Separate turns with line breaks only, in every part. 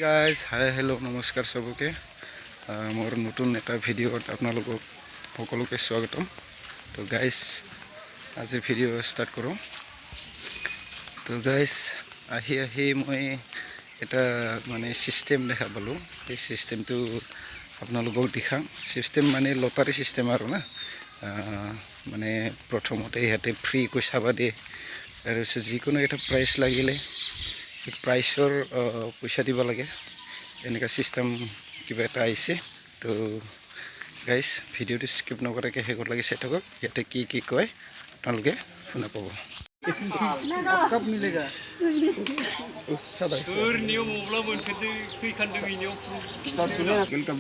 Guys, হাই, hello', নমস্কাৰ চবকে। মোৰ নতুন এটা ভিডিঅ'ত আপোনালোকক সকলোকে স্বাগতম। তো গাইজ, আজিৰ ভিডিঅ' ষ্টাৰ্ট কৰোঁ। তো গাইজ, আহি আহি মই এটা মানে ছিষ্টেম দেখা পালোঁ। সেই ছিষ্টেমটো আপোনালোকক দেখাম। ছিষ্টেম মানে লটাৰী ছিষ্টেম আৰু না মানে প্ৰথমতে ইহঁতে ফ্ৰীকৈ চাব দিয়ে, তাৰপিছত যিকোনো এটা প্ৰাইজ লাগিলে সেই প্ৰাইজৰ পইচা দিব লাগে। এনেকুৱা ছিষ্টেম কিবা এটা আহিছে। তো গাইজ, ভিডিঅ'টো স্কিপ নকৰাকৈ শেষত লাগি চাই থাকক। ইয়াতে কি কি কয় আপোনালোকে শুনা পাব।
कब मिलेगा?
सोरनियाव मब्ला मोनफेरदों खैखान दं इनियाव
इनका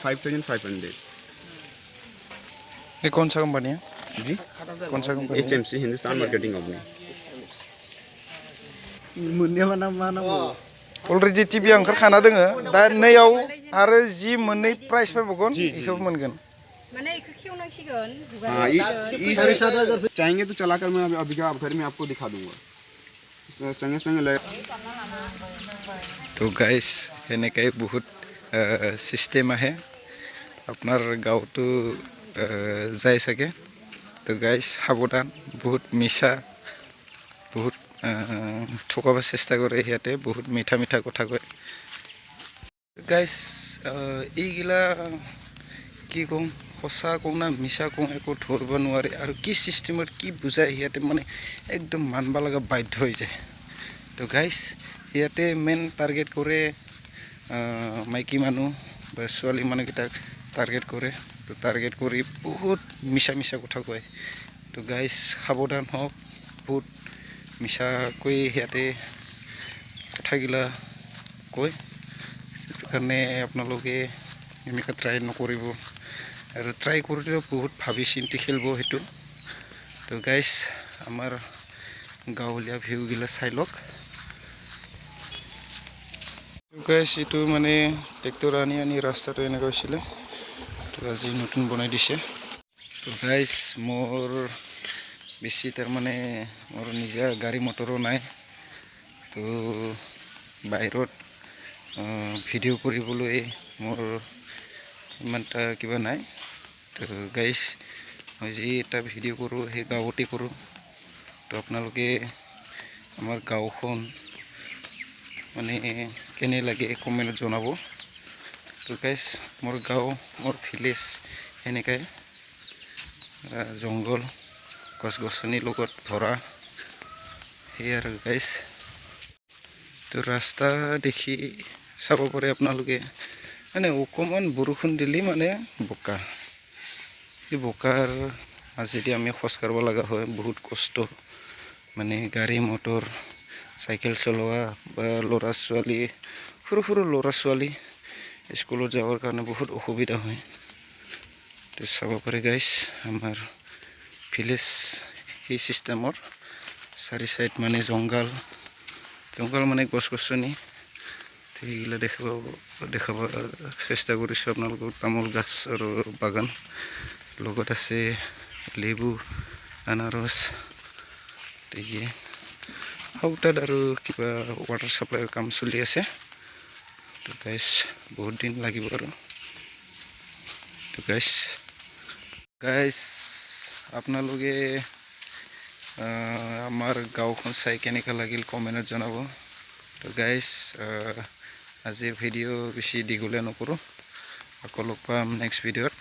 5500।
ये कौन सा कंपनी है?
जी?
कौन सा company?
HMC, Hindustan marketing company.
मोननाया मा मा नांगौ?
अलरेडि टिभिया ओंखारखाना दोङो। दा नैयाव आरो जि मोननै प्राइज फैबावगोन, बेखौबो मोनगोन।
माने इखौ खेवनांसिगोन।
हाँ,
7500।
चाहेंगे तो चलाकर मैं अभी अभी आप घर में आपको दिखा दूंगा। संगे संगे ले।
তো গাইজ, সেনেকাই বহুত ছিষ্টেম আহে। আপোনাৰ গাঁৱতো যায় চাগে। তো গাইজ, সাৱধান, বহুত মিছা, বহুত ঠগাব চেষ্টা কৰে সিহঁতে। বহুত মিঠা মিঠা কথা কয়। গাইজ, এইগিলা কি কওঁ, সঁচা কওঁ না মিছা কওঁ, একো ধৰিব নোৱাৰে। আৰু কি চিষ্টেমত কি বুজায় সিহঁতে, মানে একদম মানব লগা বাধ্য হৈ যায়। তো গাইজ, ইয়াতে মেইন টাৰ্গেট কৰে মাইকী মানুহ বা ছোৱালী মানুহকেইটাক টাৰ্গেট কৰে। তো টাৰ্গেট কৰি বহুত মিছা মিছা কথা কয়। তো গাইজ, সাৱধান হওক। বহুত মিছাকৈ সিহঁতে কথাগিলা কয়। সেইটো কাৰণে আপোনালোকে এনেকুৱা ট্ৰাই নকৰিব আৰু ট্ৰাই কৰিলেও বহুত ভাবি চিন্তি খেলিব সেইটো। তো গাইজ, আমাৰ গাঁৱলীয়া ভিউগিলা চাই লওক। গাইজ, এইটো মানে ট্ৰেক্টৰ আনি আনি ৰাস্তাটো এনেকুৱা হৈছিলে। তো আজি নতুন বনাই দিছে। তো গাইজ, মোৰ বেছি তাৰমানে মোৰ নিজা গাড়ী মটৰো নাই। তো বাহিৰত ভিডিঅ' কৰিবলৈ মোৰ ইমান এটা কিবা নাই। তো গাইজ, মই যি এটা ভিডিঅ' কৰোঁ, সেই গাঁৱতে কৰোঁ। তো আপোনালোকে আমাৰ গাঁওখন মানে কেনে লাগে কমেণ্টত জনাব। তো গাইজ, মোৰ গাঁও, মোৰ ভিলেজ সেনেকাই জংঘল, গছ গছনিৰ লগত ভৰা, সেয়ে আৰু গাইজ। তো ৰাস্তা দেখি চাব পাৰে আপোনালোকে, মানে অকণমান বৰষুণ দিলেই মানে বোকা। সেই বোকাৰ মাজেদি আমি খোজকাঢ়িব লগা হয়, বহুত কষ্ট। মানে গাড়ী মটৰ, চাইকেল চলোৱা বা ল'ৰা ছোৱালী, সৰু সৰু ল'ৰা ছোৱালী স্কুলত যাবৰ কাৰণে বহুত অসুবিধা হয়। তো চাব পাৰে গাইজ, আমাৰ ভিলেজ সেই চিষ্টেমৰ, চাৰি চাইড মানে জংঘল জংঘল, মানে গছ গছনি। সেইগিলা দেখাব দেখাব চেষ্টা কৰিছোঁ আপোনালোকক। তামোল গাছ আৰু বাগান, লগত আছে লেবু, আনাৰস। ঠিকে তাত আৰু কিবা ৱাটাৰ ছাপ্লাইৰ কাম চলি আছে। তো গাইজ, বহুত দিন লাগিব আৰু। তো গাইজ গাইজ আপোনালোকে আমাৰ গাঁওখন চাই কেনেকুৱা লাগিল কমেণ্টত জনাব। তো গাইজ, আজিৰ ভিডিঅ' বেছি দীঘলীয়া নকৰোঁ। আকৌ লগ পাম নেক্সট ভিডিঅ'ত।